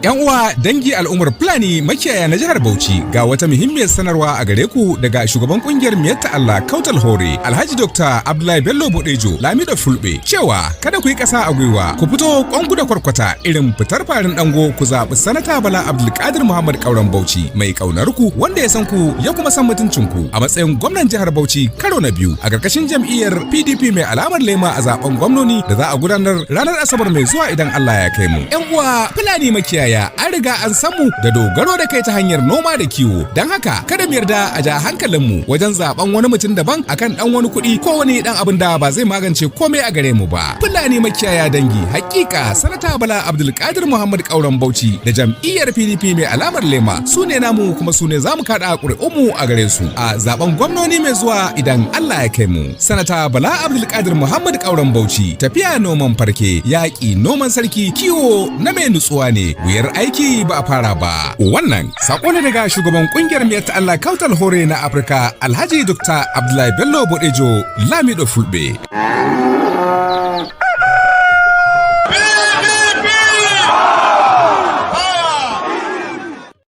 Yan uwa, dangi, al'ummar Fulani makiyaya na jihar Bauchi, ga wata muhimmiyar sanarwa a gare ku daga shugaban kungiyar Miyatta Allah Kautal Hore, Alhaji Dr. Abdullahi Bello Bodejo Lamido Fulbe, cewa kada ku yi ƙasa a gwiwa, ku fito kwanku da kwarkwata irin fitar farin dango, ku zaɓi Sanata Bala Abdulkadir Muhammad Kauran Bauchi, mai ƙaunar ku, wanda ya san ku ya kuma san mutuncin ku, a matsayin gwamnan jihar Bauchi karo na biyu a ƙarƙashin jam'iyyar PDP mai alamar lema a zaben gwamnoni da za a gudanar ranar Asabar mai zuwa idan Allah ya kai mu. Yan uwa Fulani makiyaya, an riga an san mu da dogaro da kai ta hanyar noma da kiwo, don haka kada mu yarda a ja hankalinmu wajen zaben wani mutum daban akan dan wani kuɗi ko wani dan abin da ba zai magance komai a gare mu ba. Fulani makiyaya dangi, hakika Sanata Bala Abdulkadir Muhammad Kauran Bauchi da jam'iyyar PDP mai alamar lema su ne namu, kuma su ne za mu kaɗa ƙuri'unmu a gare su a zaben gwamnoni mai zuwa idan Allah ya kai mu. Sanata Bala Abdulkadir Muhammad Kauran Bauchi, tafiya noman farke, yaƙi noman sarki, kiwo na mai nutsuwa ne, wuyar aiki ba a fara ba. Wannan sako ne daga shugaban kungiyar Miyar Allah Kautal Hore na Afirka, Alhaji Dr. Abdullahi Bello Bodejo Lamido Fulbe.